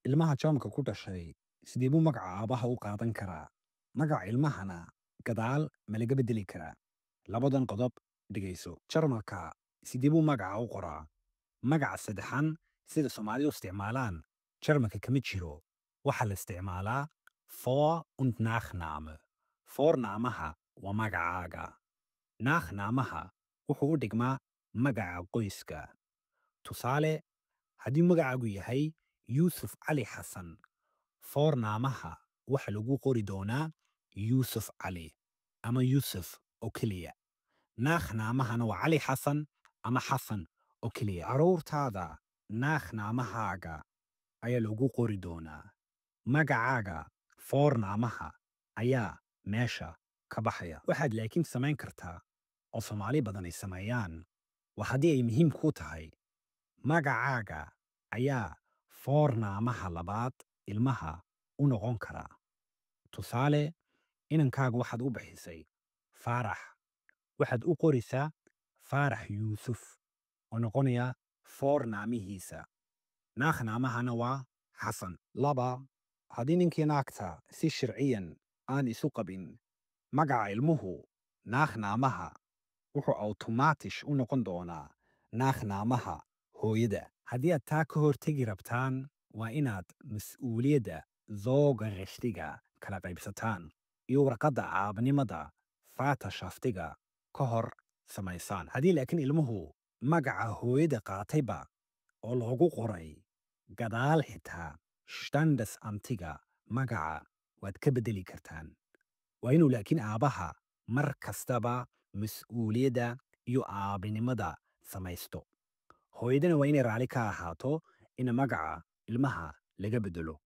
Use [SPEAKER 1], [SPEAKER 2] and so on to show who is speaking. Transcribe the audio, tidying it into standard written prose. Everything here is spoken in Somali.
[SPEAKER 1] Ilmaha Jarmalka ku dhashay sidee buu magaca aabaha u qaadan karaa? Magaca ilmahana gadaal ma laga bedeli karaa? Labadan qodob dhegayso. Jarmalka sidee buu magaca u qoraa? Magaca saddexan sida Soomaalidu isticmaalaan Jarmalka kama jiro. Waxaa la isticmaalaa Vor- und Nachname. Vornamaha waa magacaaga. Nachnamaha wuxuu u dhigmaa magaca qoyska. Tusaale, haddii magacaagu yahay Yuusuf Cali Xasan, Vornamaha waxa lagu qori doonaa Yuusuf Cali ama Yuusuf oo keliya. Nachnamahana waa Cali Xasan ama Xasan oo keliya. Carruurtaada Nachnamahaaga ayaa lagu qori doonaa. Magacaaga Vornamaha ayaa meesha ka baxaya. Waxaad laakiin samayn kartaa oo Soomaali badan ay sameeyaan waa haddii ay muhiim kuu tahay, magacaaga ayaa Vornamaha labaad ilmaha u noqon karaa. Tusaale, inankaaga waxaad u bixisay Faarax. Waxaad u qoraysaa Faarax Yuusuf oo noqonaya Vornamihiisa. Nachnamahana waa Xasan. Laba, haddii ninkii naagta si sharciyan aan isu qabin, magaca ilmuhu Nachnamaha wuxuu automatisch u noqon doonaa Nachnamaha hooyada. Haddii aad taa ka hortegi rabtaan, waa inaad mas'uuliyadda Sorgerecht-iga kala qaybsataan iyo warqadda aabanimada Vaterschaft-iga ka hor samaysaan. Haddii laakiin ilmuhu magaca hooyada qaatayba oo loogu qoray gadaal, xitaa Standesamt-iga magaca waad ka bedeli kartaan. Waa inuu laakiin aabaha mar kastaba mas'uuliyadda iyo aabanimada samaysto. Hooyadana waa inay raali ka ahaato in magaca ilmaha laga bedelo.